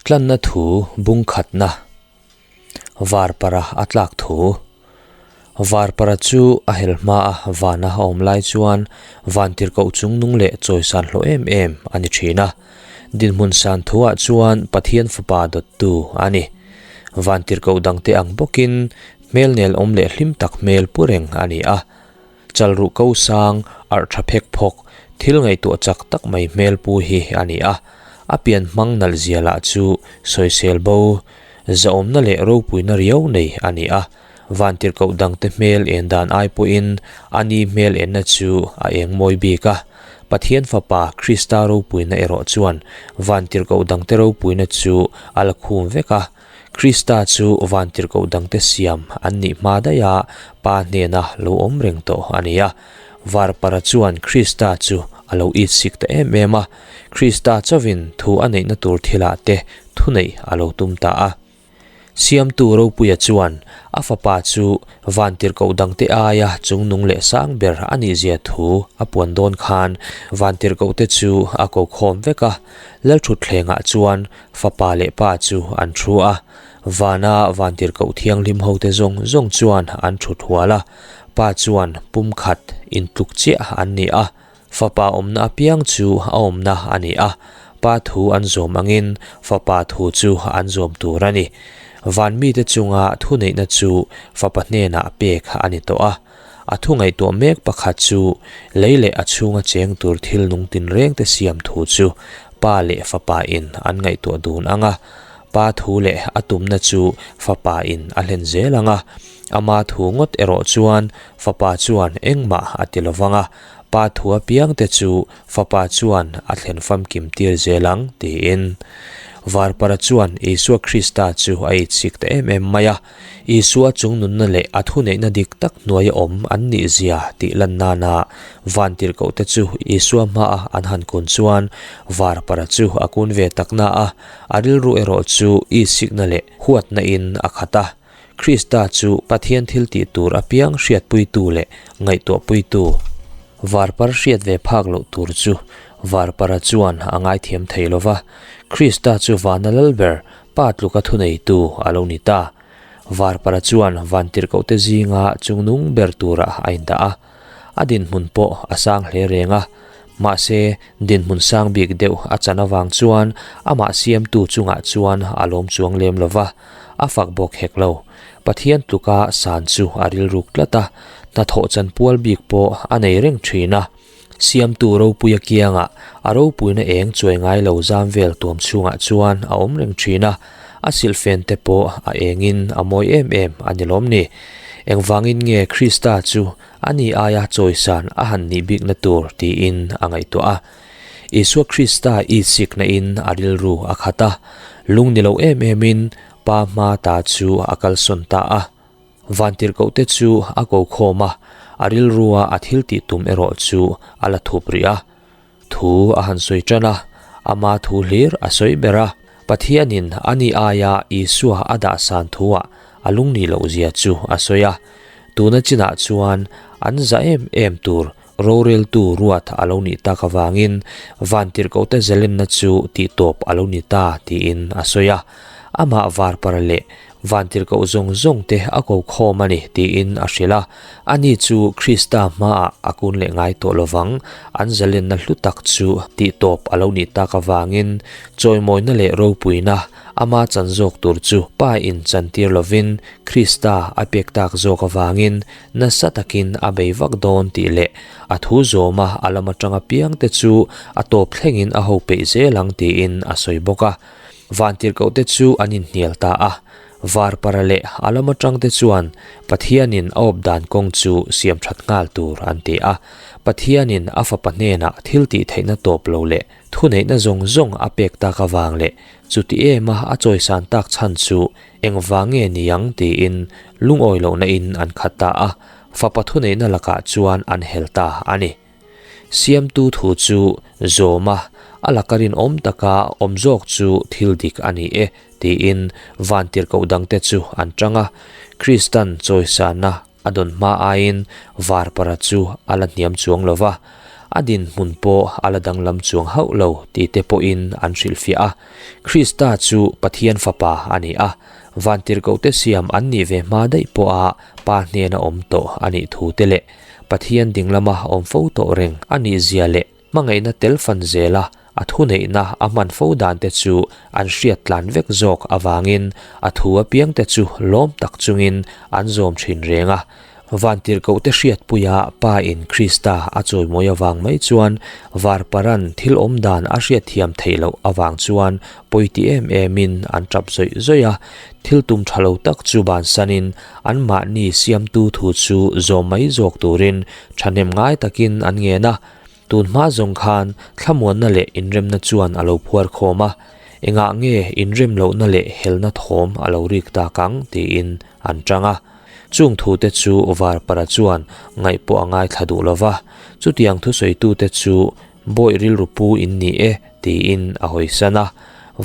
Tlanna thu bung khatna Varpara a tlak thu Varpara chu a hel hma a vana a awm lai chuan vantirhkoh chungnung leh chawisan hlawh em em a ni thin a. Dinhmun san thuah chuan Pathian fapa dawttu a ni. Vantirhkoh dangte ang bawkin hmel nel awm leh hlim tak hmel pu reng a ni a. Chalruh ko sang, arh tha phek phawk, thil ngaihtuah chak tak mai hmel pu hi a ni a. A pian hmang nalh zia lah chu sawisel bo, zahawmna leh ropuina riau nei a ni a. Vantirhkoh dangte hmel en dan ai pawhin a ni hmel enna chu a eng mawi bik a. Pathian Fapa Krista ropuina erawh chuan vantirhkoh dangte ropuina chu a la khum vek a. Krista chu vantirhkoh dangte siam an nih hma daih a, Pa hnena lo awm reng tawh a ni a. Varpara chuan Krista chu a lo itsik ta em em a, Krista chauhin thu a neihna tur thilah te thuneih a lo tum ta a. Siamtu Ropuia chuan a fapa chu vantirhkoh dangte aia chungnung leh sang ber a nihzia thu a puan dawn khan vantirhkohte chu a ko khawm vek a, Lalthutthlengah chuan Fapa leh Pa chu an thu a, vana vantirhkoh thianghlim hote zawng zawng chuan an thut hual a, Pa chuan pumkhat intluk chiah an ni a, Fapa awmna apiang chu a awmna a ni a, Pa thu an zawm angin Fapa thu chu an zawm tur a ni. Van mite chunga thuneihna chu Fapa hnenah pek a ni tawh a, a thu ngaihtuah mek pakhat chu lei leh a chhunga cheng tur thil nung tinrengte siam thu chu Pa leh Fapa in an ngaihtuah dun ang a, Pa thu leh a tumna chu Fapa in a hlen zel ang a, ama thu ngawt erawh chuan Fapa chuan engmah a ti lo vang a, Pa thu apiangte chu Fapa chuan a thlen famkim tir zel ang tiin. Varpara chuan Isua Krista chu a itsik ta em em mai a. Isua chung nunna leh a thuneihna dik tak hnuaia awm an nih zia tih lan nana vantirhkohte chu Isua hmaa an han kun chuan varpara chu a kun ve tak na a, a rilru erawh chu isikna leh huatna in a khat a. Krista chu Pathian thil tih tur apiang hriatpuitu leh ngaihtuahpuitu varpar hriat ve phak loh tur chu varpara chuan a ngaithiam thei lo va. Krista chu vana lalber Pa tluka thuneitu a lo ni ta. Varpara chuan vantirhkohte zinga chungnung ber turah a indah a. A dinhmun pawh a sang hle reng a. Mahse, dinhmun sang bik deuh a chan avang chuan amah siamtu chungah chuan a lawm chuang lem lo va, a fak bawk hek lo. Pathian tluka san chu a rilruk tlat a, hnathawh chanpual bik pawh a nei reng thin a. Siamtu ropuia kiangah a ropuina eng chuai ngai lo zam vel tuam chhungah chuan a awm reng thin a, a silhfen te pawh a engin a mawi em em a ni lawm ni. Engvangin nge Krista chu a ni aia chawisan a han nih bikna tur tiin a ngaihtuah a. Isua Krista itsikna in a rilru a khat a, lung ni lo em emin Pa hma ta chu a kalsawn ta a. Vantirhkohte chu a ko khawm a, a rilrua a thil tih tum erawh chu a la thup rih a. Thu a han sawi tan a, ama thu hlir a sawi ber a. Pathianin a ni aia Isua a dah san thuah a lungnih lohzia chu a sawi a. Tuna chinah chuan an za em em tur roreltu ruat a lo nih tak avangin Vantirhkohte zalenna chu tihtawp a lo ni ta tiin a sawi a. Amah varpara leh Vantirhkoh zawng zawng te a ko khawm a ni tiin a hrilh a, ani chu Krista hmaah a kun leh ngai tawh lovang, an zalenna hlu tak chu tihtawp a lo nih tak avangin chawimawina leh ropuina ama chan zawk tur chu Pa in chantir lovin Krista a pek tak zawk avangin nasa takin a bei vak dawn tih leh a thu zawma a lam atanga piangte chu a tawp thlengin a ho peih zel ang tiin a sawi bawk a. Vantirhkohte chu an inhnial ta a, Varpara leh a lam atangte chuan Pathianin a awp dan kawng chu siam that nghal tur an ti a. Pathianin a fapa hnenah thil tih theihna tawp lo leh thuneihna zawng zawng a pek tak avang leh chuti ema a chawisan tak chhan chu engvang nge niang tiin lungawi lohna in an khat ta a, fapa thuneihna lakah chuan an hel ta a ni. Siamtu thu chu zawm a, a laka rinawm taka awm zawk chu thil dik a ni e, tiin vantirhkoh dangte chu an chang a. Kristan chawisana a dawn hma aiin varpara chu a la hniam chuang lo va. A dinhmun pawh a la danglam chuang hauh lo tih te pawhin an hrilhfiah a. Krista chu Pathian Fapa a ni a, vantirhkohte siam an nih ve hma daih pawha Pa hnena awm tawh a nih thu te leh Pathian dinglama awm fo tawh reng a nih zia leh hmangaihna tel fan zela a thuneihna a hman fo dan te chu an hriat tlan vek zawk avangin a thu apiangte chu lawm tak chungin an zawm thin reng a. Vantirhkohte hriatpuia Pa in Krista a chawimawi avang mai chuan Varparan thil awm dan a hriatthiam theih loh avang chuan pawi ti em emin an tap zawih zawih a, thil tum tha lo tak chu bansanin anmahni siamtu thu chu zawm mai zawk turin thahnem ngai takin an ngen a. Tun hma zawng khan thlamuanna leh inremna chuan a lo phuar khawm a, engah nge inrem lohna leh helna thawm a lo rik tak ang tiin an tang a. Chung thute chu Varpara chuan ngaih pawh a ngaithla duh lo va, chutiang thusawitute chu Bawi rilru pu in ni e tiin a hawisan a.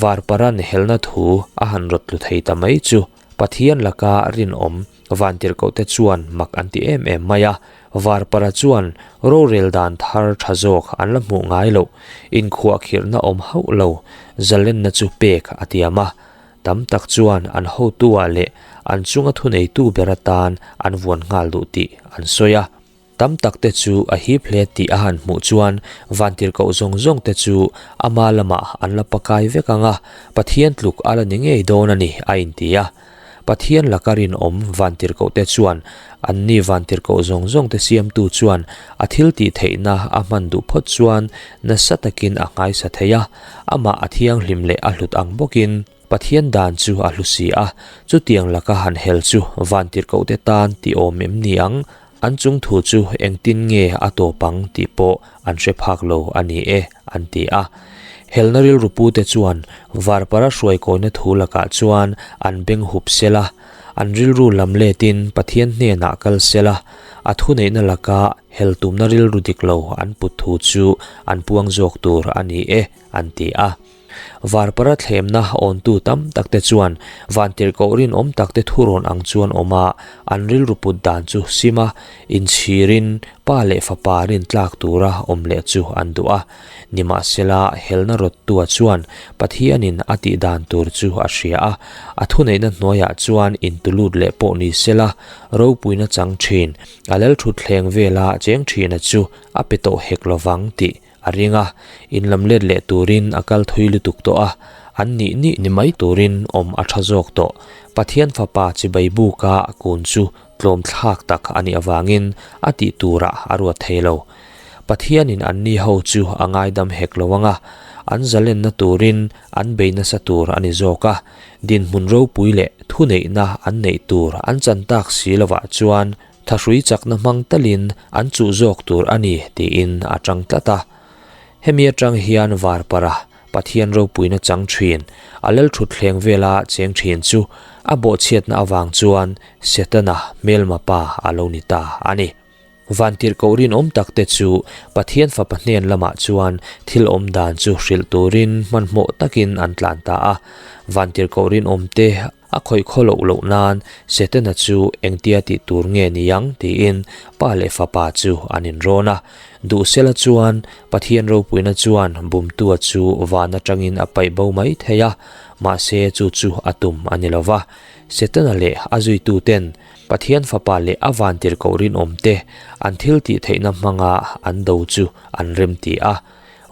Varpara'n helna thu a han rawt tlu thei ta mai chu Pathian laka rinawm vantirhkohte chuan mak an ti em em mai a. Varpara chuan rorel dan thar tha zawk an la hmuh ngai loh, inkhuahkhirhna awm hauh lo zalenna chu pek a tiam a. Tam tak chuan an hotu-ah leh an chunga thuneitu ber atan an vuan nghal duh tih an sawi a. Tam tak te chu a hip hle tih a han hmuh chuan vantirhkoh zawng zawng te chu ama lamah an la pakai vek ang a, Pathian tluk a la ni ngei dawn a ni a inti a. Pathian laka rinawm vantirhkoh te chuan anni vantirhkoh zawng zawng te siamtu chuan a thil tih theihna a hman duh phawt chuan nasa takin a nghaisa thei a, amah a thianghlim leh a hlut ang bawkin Pathian dan chu a hlu si a, chutiang laka han hel chu vantirhkohte tan tih awm em ni ang? An chung thu chu engtin nge a tawp ang tih pawh an hre phak lo a ni e, an ti a. Helna rilru pute chuan Varpara hruaikawina thu lakah chuan an beng hup sel a, an rilru lam letin Pathian hnenah kal sel a, a thuneihna laka hel tumna rilru dik lo an put thu chu an puang zawk tur a ni e, an ti a. Varpara thlemna awntu tam takte chuan vantirhkoh rinawm takte thurawn ang chuan awm a, an rilru put dan chu sim a, inchhirin pa leh fapa rintlak tura awm leh chu an duh a. Nimahsela, helna rawttua chuan Pathianin a tih dan tur chu a hria a, a thuneihna hnuaiah chuan intulut leh pawh ni sela, ropuina chang thin, a lalthutthleng vela cheng thina chu a pe tawh hek lovang tih A ring a, in lam let leh turin a kal thui lutuk tawh a, an nih nih ni mai turin awm a tha zawk tawh. Pathian fapa chibai buka kun chu tlawm thlak tak a nih avangin a tih turah a ruat thei lo. Pathianin anni ho chu a ngaidam hek lo ang a, an zalenna turin an bei nasa tur a ni zawk a, dinhmun ropui leh thuneihna an neih tur an chan tak si lovah chuan Thahrui chakna hmang talin an chuh zawk tur a ni tiin a tang tlat a. Hemi atang hian Varpara, Pathian ropuina chang thin, a lalthutthleng vela cheng thin chu a bawhchhiatna avang chuan Setana hmelma pa a lo ni ta a ni. Vantirhkoh rinawm takte chu Pathian fapa hnen lamah chuan thil awm dan chu hrilh turin hmanhmawh takin an tlan ta a. Vantirhkoh rinawmte A khawih khaw loh loh nan Setana chu engtia tih tur nge ni ang tiin pa leh fapa chu an inrawn a. Duhsela chuan Pathian ropuina chuan bumtua chu van atangin a paih bo mai thei a, mahse chu chu a tum a ni lo va. Setana leh a zuituten Pathian fapa leh a vantirhkoh rinawmte an thil tih theihna hmanga an do chu an remti a.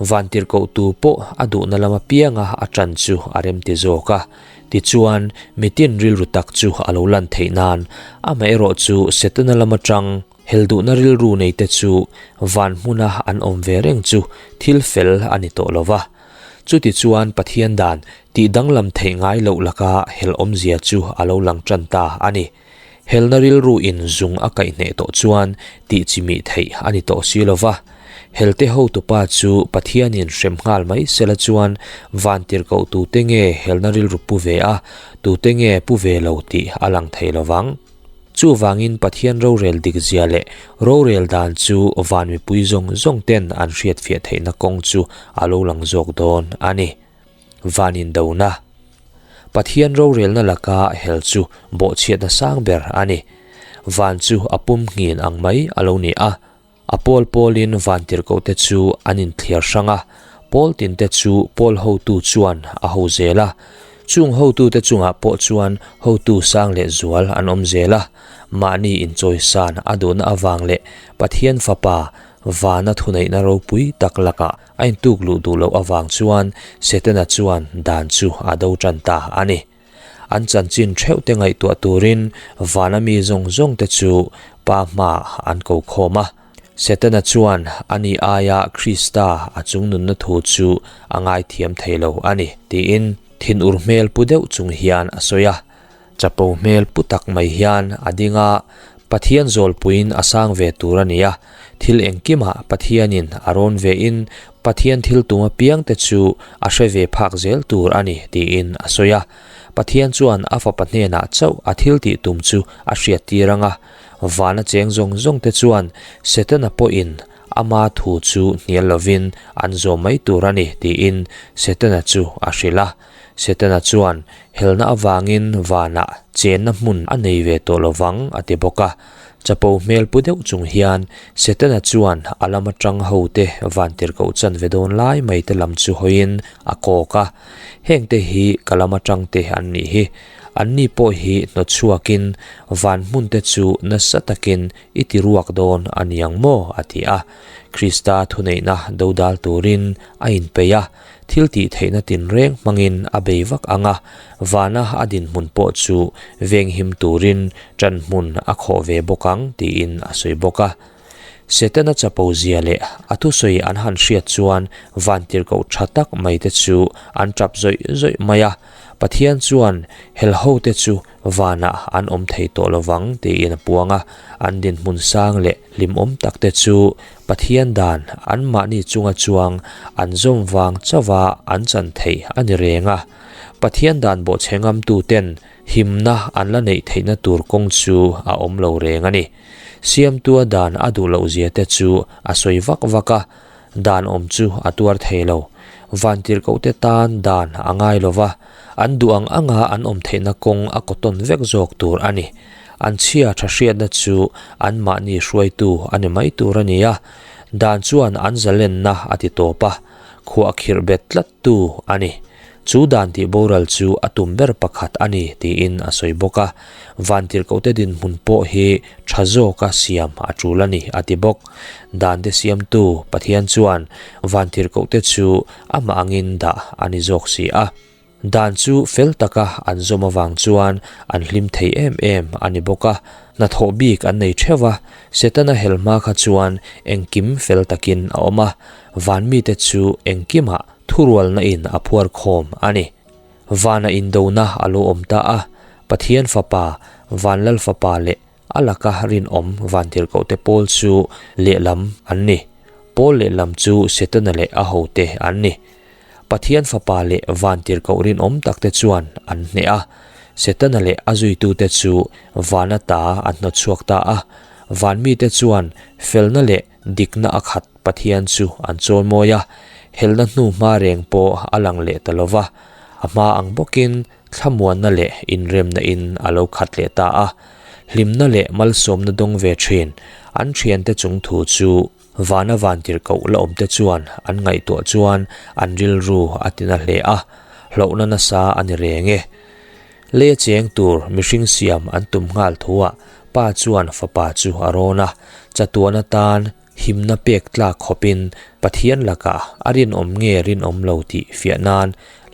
Vantirhkohtu pawh a duhna lam apianga a ṭan chu a remti zawk a. Tichuan, mitin rilru tak chu a lo lan theih nan, amaherawh chu Setana lam aṭang hel duhna rilru neite chu van hmuna an awm ve reng chu thil fel a ni tawh lo va. Chutichuan Pathian dan tih danglam theih ngai loh laka hel awmzia chu a lo lang ṭan ta a ni. Helna rilru in zung a kaih hneh tawh chuan tih chi mih theih a ni tawh si lo va. Helte hotupa chu Pathianin hrem nghal mai sela chuan vantirhkoh tute nge helna rilru pu ve a, tute nge pu ve lo tih a lang thei lo vang. Chuvangin Pathian rorel dikzia leh rorel dan chu van mipui zawng zawng ten an hriatfiah theihna kawng chu a lo lang zawk dawn a ni. Van indona. Pathian rorelna laka hel chu bawhchhiatna sang ber a ni. Van chu a pum nghin ang mai a lo ni a. A pawl pawlin vantirhkohte chu an inthliar hrang a, pawl tinte chu pawl hotu chuan a ho zel a. Chung hotute chungah pawh chuan hotu sang leh zual an awm zel a, mahni inchawisan a duhna avang leh Pathian Fapa vana thuneihna ropui tak lakah a intuk luh duh loh avang chuan Setana chuan dan chu a do tan ta a ni. An chanchin theuh te ngaihtuah turin vana mi zawng zawng te chu Pa hmaah an ko khawm a. Setana chuan ani aia Krista a chungnunna thu chu a ngaithiam thei lo a ni, tiin thinur hmel pu deuh chung hian a sawi a. Chapo hmel pu tak mai hian a ding a, Pathian zawlpuiin a sang ve tur a ni a, thil engkimah Pathianin a rawn vein Pathian thil tum apiangte chu a hre ve phak zel tur a ni tiin a sawi a. Pathian chuan a fapa hnenah chauh a thil tih tum chu a hriattir ang a, vana cheng zawng zawngte chuan Setana pawhin ama thu chu hnial lovin an zawm mai tur a ni tiin Setana chu a hrilh a. Setana chuan helna avangin vanah chenna hmun a nei ve tawh lovang a ti bawk a. Chapo hmel pu deuh chung hian Setana chuan a lam atang hote vantirhkoh chanve dawn lai mai te lam chu hawiin a kawk a. Hengte hi ka lam atang te an nih hi. Anni pawh hi hnawtchhuakin van hmun te chu nasa takin i ti ruak dawn a ni ang maw? a ti a. Krista thuneihna dodal turin a inpeih a. Thil tih theihna tinreng hmangin a bei vak ang a, vana a dinhmun pawh chu venghim turin ṭanhmun a khawh ve bawk ang tiin a sawi bawk a. Setana chapo zia leh a thusawi an han hriat chuan vantirhkoh ṭha tak mai te chu an ṭap zawih zawih mai a, Pathian chuan helhote chu vanah an awm thei tawh lovang tiin a puang a, an dinhmun sang leh hlimawm takte chu Pathian dan anmahni chunga chuang an zawm vang chauha an chan theih a ni reng a. Pathian dan bawhchhe ngamtuten himna an la neih theihna tur kawng chu a awm lo reng a ni. Siamtua dan a duh loh zia te chu a sawi vak vak a, dan awm chu a tuar thei lo. Vantirhkohte tan dan a ngai lo va, an duh ang anga an awm theihna kawng a kawtawn vek zawk tur a ni. An chhia tha hriatna chu anmahni hruaitu a ni mai tur a ni a, dan chuan an zalenna a ti tawp a, khuah khirh bet tlattu a ni. Chu dan tih boral chu a tum ber pakhat a ni tiin a sawi bawk a, vantirhkohte dinhmun pawh hi tha zawka siam a tul a ni a ti bawk. Dante siamtu Pathian chuan vantirhkohte chu amah angin dah a ni zawk si a. Dan chu fel taka an zawm avang chuan an hlim thei em em a ni bawk a, hnathawh bik an nei theuh a, Setana hel hma kha chuan engkim fel takin a awm a, van mite chu engkimah thurualna in a phuar khawm a ni. Vana indona a lo awm ta a, Pathian Fapa, Vanlal Fapa leh a laka rinawm vantirhkohte pawl chu lehlam an ni. Pawl lehlam chu Setana leh a hote an ni. Pathian Fapa leh vantirhkoh rinawm takte chuan an hneh a, Setana leh a zuitute chu van ata an hnawtchhuak ta a. Van mite chuan felna leh dikna a khat Pathian chu an chawimawi a, helna hnu hma reng pawh a lang leh ta lo va, a hma ang bawkin thlamuanna leh inremna in a lo khat leh ta a. Hlimna leh malsawmna dawng ve thin an thiante chung thu chu Vana vantirhkoh la awmte chuan an ngaihtuah chuan an rilru a tina hle a, hlauhna nasa a ni reng e. Leia cheng tur mihring siam an tum nghal thuah pa chuan fapa chu a rawn a, chatuan atan himna pek tlak khawpin Pathian lakah a rinawm nge rinawm lo tih fiah nan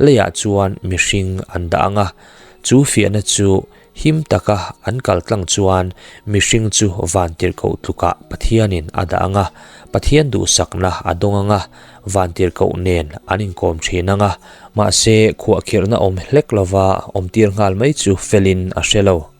leiah chuan mihring an dah ang a, chu fiahna chu Him taka an kal tlang chuan mihring chu vantirhkoh tlukah Pathianin a dah ang a, Pathian duhsakna a dawng ang a, vantirhkoh nen an inkawm thin ang a, mahse khuahkhirhna awm hlek lova awmtir nghal mai chu felin a hre lo.